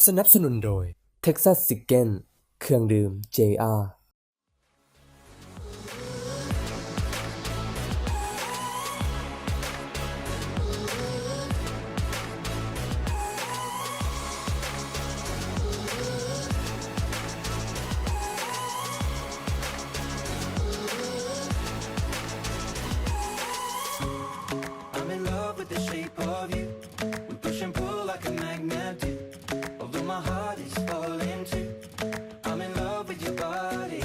ສະໜັບສະໜູນໂດຍ Texas Chicken ເຄື່ອງດື່ມ ເຈ ອາ. I'm in love with the shape of you. We push and pull like a magnet do. Although my heart is falling too. I'm in love with your body.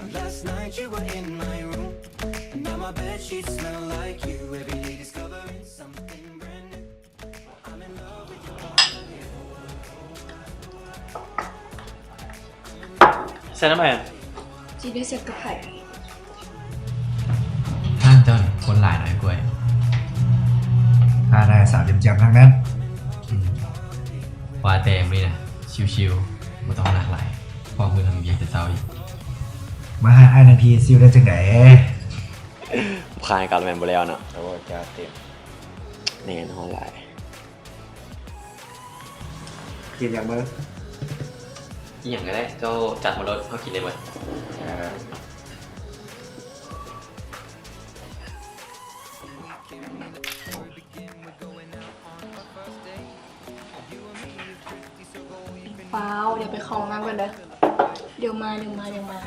And last night you were in my room. And now my bed sheets smell like you. Every day discovering something brand new. I'm in love with your body. ໃສ່ນ້ຳແອນ ຈີນໄດ້ເຊັກກັບໃຜ? ຮ້ານເຈົ້ານີ້ຄົນຫຼາຍໜ້ອຍກວ່າ. ຮ້ານອາຫານສາວແຈ່ມໆທັງນັ້ນ. ອືມ ວ່າແຕ່ມື້ນີ້ນະ ຊິວໆ ບໍ່ຕ້ອງໜັກຫຼາຍ ເພາະມື້ນີ້ມີວຽກແຕ່ເຊົ້າອີກ. ມາຫາອ້າຍທັງທີຊິວໄດ້ຈັ່ງໃດ? ບໍ່ຂາຍໃຫ້ກັນແມ່ນບໍ່ແລ້ວເນາະ. ໂອ້ ຈັດເຕັມ ແນ່ນອນຫຼາຍ. ກິນຫຍັງເບິ່ງ? ກິນຫຍັງກໍໄດ້ ເຈົ້າຈັດມາໂລດ ເຮົາກິນໄດ້ເບິດ. ເອີ ຟ້າວ ດຽວໄປເຂົ້າຫ້ອງນ້ຳກ່ອນເດີ. ດຽວມາ ດຽວມາ ດຽວມາ.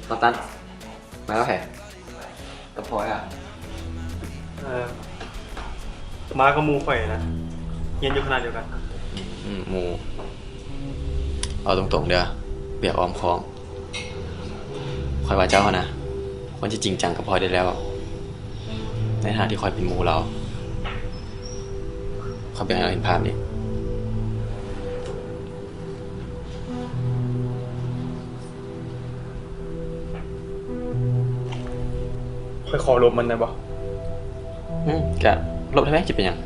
ນ້ອງຕັນ ມາກັບໃຜ? ກັບພອຍອະ. ເອີ ມາກັບໝູ່ຂ້ອຍນະ ຮຽນຢູ່ຄະນະດຽວກັນ. ອືມ ໝູ່. ເວົ້າຕົງໆເດີ ວຽກອ້ອມຄ້ອມ. ຂ້ອຍວ່າເຈົ້າຫັ້ນນະ ຄວນຈະຈິງຈັງກັບພອຍໄດ້ແລ້ວ ໃນຖານະທີ່ຂ້ອຍເປັນໝູ່ລາວ. ຂ້ອຍບໍ່ຢາກໃຫ້ລາວເຫັນພາບນີ້. ຂ້ອຍຂໍລົບມັນໄດ້ບໍ່? ອືມ ກະລົບໄດ້ແມ ຈະເປັນຫຍັງ?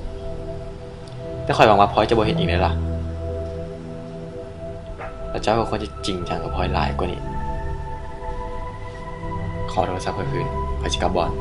ແຕ່ຂ້ອຍຫວັງວ່າພອຍຈະບໍ່ເຮັດອີກເດ້ລະ. ແລະເຈົ້າກໍຄວນຈະຈິງຈັງກັບພອຍຫຼາຍກວ່ານີ້. ຂໍໂທລະສັບຂ້ອຍຄືນ, ຂ້ອຍຊິກັບບ່ອນ.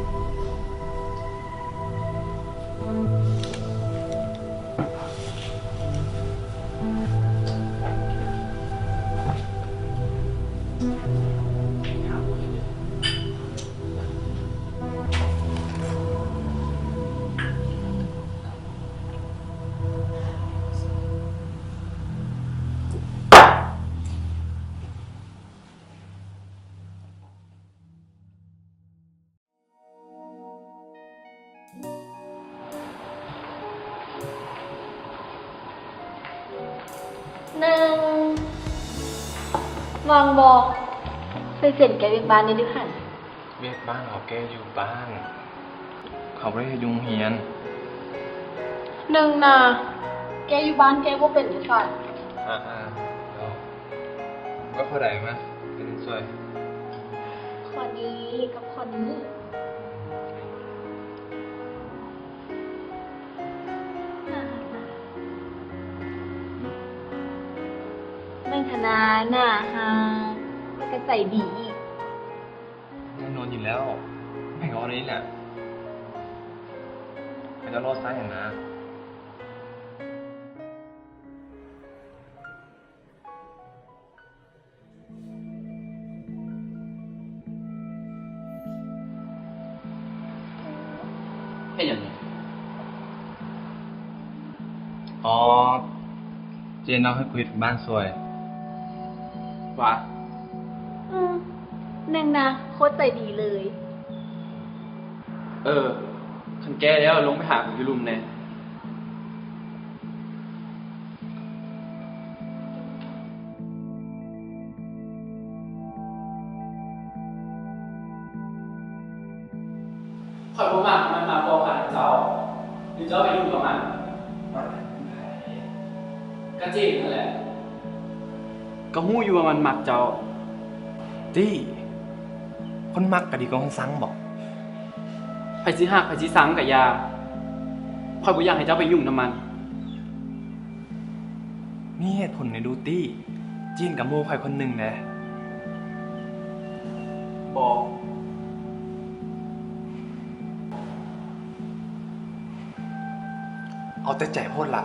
ໜຶ່ງ ວ່າງບໍ່? ເຊັນແກ້ວຽກບ້ານແດ່ດູຫັ້ນ. ວຽກບ້ານເຮົາແກ້ຢູ່ບ້ານ, ເຂົາບໍ່ໄດ້ເຮັດຢູ່ໂຮງຮຽນ. ໜຶ່ງນະ ແກ້ຢູ່ບ້ານແກ້ບໍ່ເປັນຢູ່ຊັ້ນ. ອາໆ ເອົາ ກັບຜູ້ໃດມາ ເປັນຊ່ວຍ? ຂໍ້ນີ້ກັບຂໍ້ນີ້. ແມ່ນຫັ້ນນາ ໜ້າຮັກ ແລ້ວກໍໃຈດີອີກ. ແນ່ນອນຢູ່ແລ້ວ ໃຜກໍເວົ້າແນວນີ້ແຫຼະ ໃຜກໍລໍຊ້າຫຍັງນະ. ເຮັດຫຍັງນີ້? ອໍ ເຈນເອົາໃຫ້ກູເຮັດວຽກບ້ານຊ່ວຍ. ຫວາ? ອືມ ແມ່ນນະ ໂຄດໃຈດີເລີຍ. ເອີ ຄັນແກ້ແລ້ວ ລົງໄປຫາກູຢູ່ລຸ່ມແດ່. ຂ້ອຍບໍ່ມັກໃຫ້ມັນມາພົວພັນນຳເຈົ້າ ຫຼືເຈົ້າໄປຫຍຸ້ງກັບມັນ. ກະເຈນຫັ້ນແຫຼະ. ກໍຮູ້ຢູ່ວ່າມັນມັກເຈົ້າ. ຕິ ຄົນມັກກໍດີກວ່າຄົນຊັງບໍ? ໃຜຊິຮັກໃຜຊິຊັງກໍຢ່າ, ຂ້ອຍບໍ່ຢາກໃຫ້ເຈົ້າໄປຫຍຸ້ງນຳມັນ. ມີເຫດຜົນແດ່ດູຕິ, ເຈນກໍໝູ່ຂ້ອຍຄົນໜຶ່ງເດ້. ບໍ່. ເອົາແຕ່ໃຈໂພດລະ.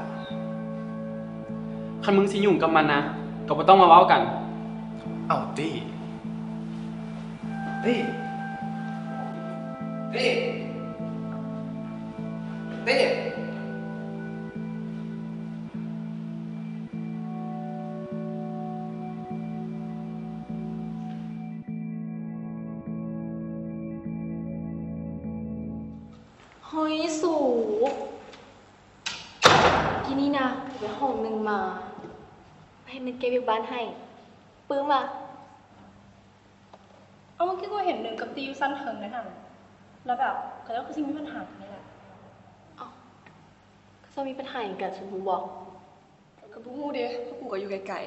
ຄັນມຶງຊິຫຍຸ້ງກັບມັນນະ ກໍບໍ່ຕ້ອງມາເວົ້າກັນ. ເອົາຕິ ຕິ ຕິ ຕິ. ເຮີ້ຍ ສູ ກີ້ນີ້ນະ ໄປຫ້ອງໜຶ່ງມາ ໃຫ້ມັນແກ້ວຽກບ້ານໃຫ້ ປຶ້ມວ່າ. ເອົາ ເມື່ອກີ້ກໍເຫັນໜຶ່ງກັບຕີຢູ່ຊັ້ນເທິງໃດຫັ້ນ ແລ້ວແບບເຂົາເຈົ້າຄືຊິມີບັນຫາກັນນີ້ແຫຼະ. ເອົ້າ ເຂົາເຈົ້າມີບັນຫາຫຍັງກັນ ສູຮູ້ບໍ່? ກໍບໍ່ຮູ້ເດ ເພາະກູກໍຢູ່ໄກໆ.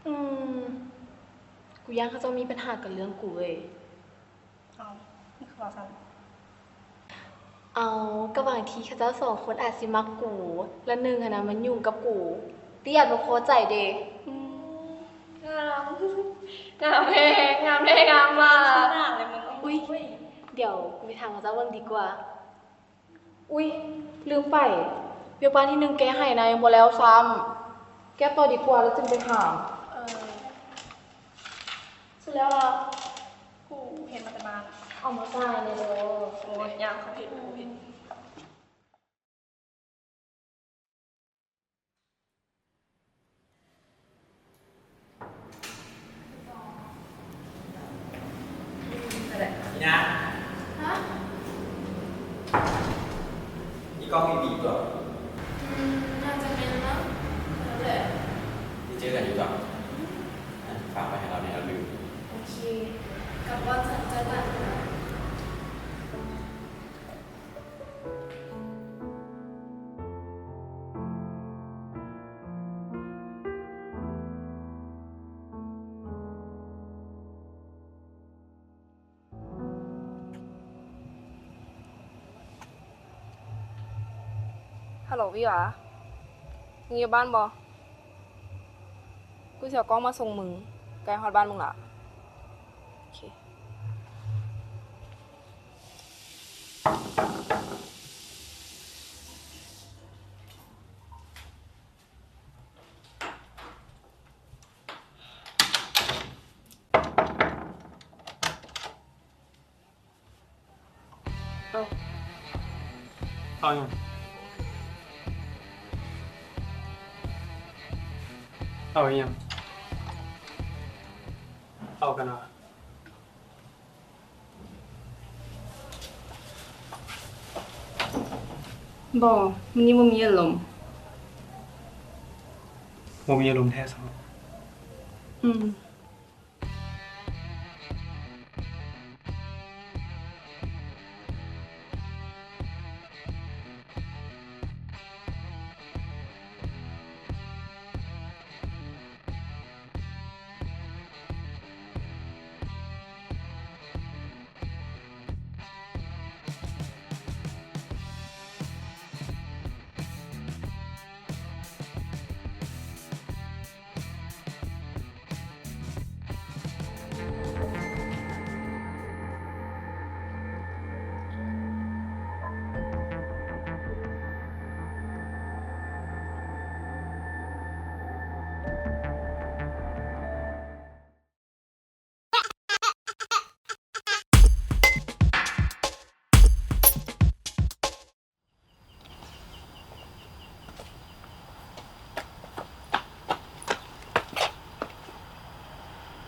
ອືມ ກູຢ້ານເຂົາເຈົ້າມີບັນຫາກັນເລື່ອງກູເວີຍ. ເອົ້າ ຄືວ່າຊັ້ນ? ເອົາ ກໍບາງທີເຂົາເຈົ້າສອງຄົນອາດຊິມັກກູ ແລະ ໜຶ່ງຫັ້ນນະມັນຫຍຸ້ງກັບກູ ຕິອາດບໍ່ພໍໃຈເດ. ອືມ ງາມ ງາມແຮງ ງາມແທ້ ງາມວ່າ. ອຸ້ຍ ດຽວກູໄປຖາມເຂົາເຈົ້າເບິ່ງດີກວ່າ. ອຸ້ຍ ລືມໄປ ວຽກບ້ານທີ່ໜຶ່ງແກ້ໃຫ້ນະ ຍັງບໍ່ແລ້ວຊ້ຳ. ແກ້ຕໍ່ດີກວ່າ ແລ້ວຈຶ່ງໄປຖາມ. ເອີ ສຸດແລ້ວລະ ກູເຮັດມາແຕ່ບ້ານ. ເອົາມາໃສ່ແດ່ເດີ. ໂອ້ຍ ຍາມເຂົາເຮັດ ກູເຮັດ. ນີ້ນະ ຮະ? ມີກ້ອງບີບີຕົວະ? ອືມ ໜ້າຈະແມ່ນເນາະ ນັ້ນແຫຼະ ໄດ້ເຈີກັນຢູ່ຕົວະ. ອືມ ຝາກໄວ້ໃຫ້ລາວແດ່ ລາວລືມ. ໂອເຄ ກັບກ່ອນຊັ້ນ ຈ່າຍຕັງ. ຮັລໂຫຼ ວິວາ ມຶງຢູ່ບ້ານບໍ່? ກູຊິເອົາກ້ອງມາສົ່ງມຶງ ໃກ້ຮອດບ້ານມຶງລະ. ໂອເຄ. ເອົາ ເອົາຫຍັງ? ເອົາອີ່ຫຍັງ? ເອົາກັນຫວາ? ບໍ່ ມື້ນີ້ບໍ່ມີອາລົມ. ບໍ່ມີອາລົມແທ້ຊັ້ນ? ອືມ.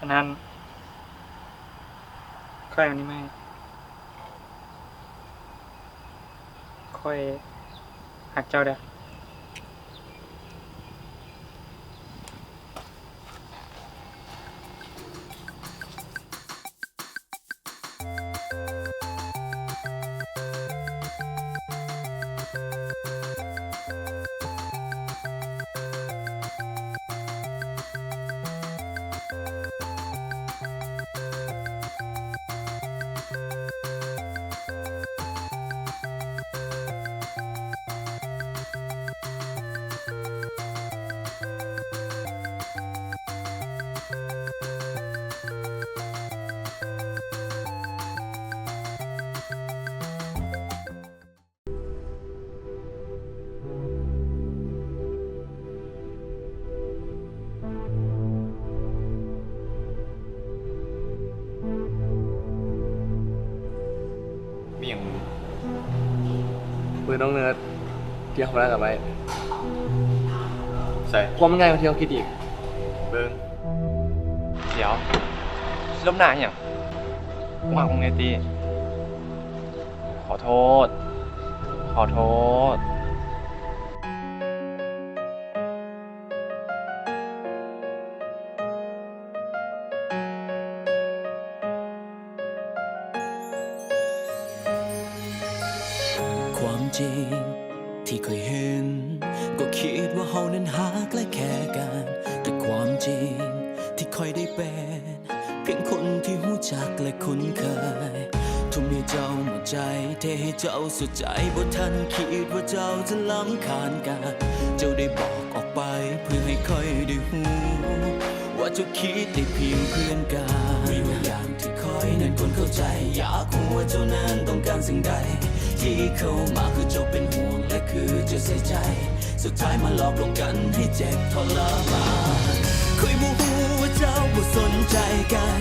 ອັນນັ້ນ ຂ້ອຍເອົານີ້ມາໃຫ້. ຂ້ອຍຮັກເຈົ້າເດີ້. ຄືນ້ອງເນີດທີ່ເຮົານັດກັນໄວ້. ໃສ? ຄວາມມັນງ່າຍກວ່າທີ່ເຮົາຄິດອີກ. ເບິ່ງ. ດຽວ ຊິລົບໜ້າອີ່ຫຍັງ? ກູຮັກມຶງແນ່ຕິ. ຂໍໂທດ ຂໍໂທດ. ຄວາມຈິງທີ່ຂ້ອຍເຫັນ ກໍຄິດວ່າເຮົານັ້ນຮັກ ແລະ ແຄກັນ, ແຕ່ຄວາມຈິງທີ່ຂ້ອຍໄດ້ເປັນ ພຽງຄົນທີ່ຮູ້ຈັກ ແລະ ຄຸ້ນເຄີຍ. ທຸ່ມໃຫ້ເຈົ້າໝົດໃຈ ເທໃຫ້ເຈົ້າສຸດໃຈ, ບໍ່ທັນຄິດວ່າເຈົ້າຈະລຳຄານກັນ. ເຈົ້າໄດ້ບອກອອກໄປເພື່ອໃຫ້ຂ້ອຍໄດ້ຮູ້ ວ່າເຈົ້າຄິດໄດ້ພຽງເພື່ອນກັນ. ມີບາງຢ່າງທີ່ຂ້ອຍນັ້ນຄວນເຂົ້າໃຈ, ຢາກຮູ້ວ່າເຈົ້ານັ້ນຕ້ອງການສິ່ງໃດ. ທີ່ເຂົ້າມາຄືເຈົ້າເປັນຫ່ວງ ແລະ ຄືເຈົ້າໃສ່ໃຈ. ສຸດທ້າຍມາຫຼອກລວງກັນໃຫ້ເຈັບທໍລະມານ. ຂ້ອຍບໍ່ຮູ້ວ່າເຈົ້າບໍ່ສົນໃຈກັນ,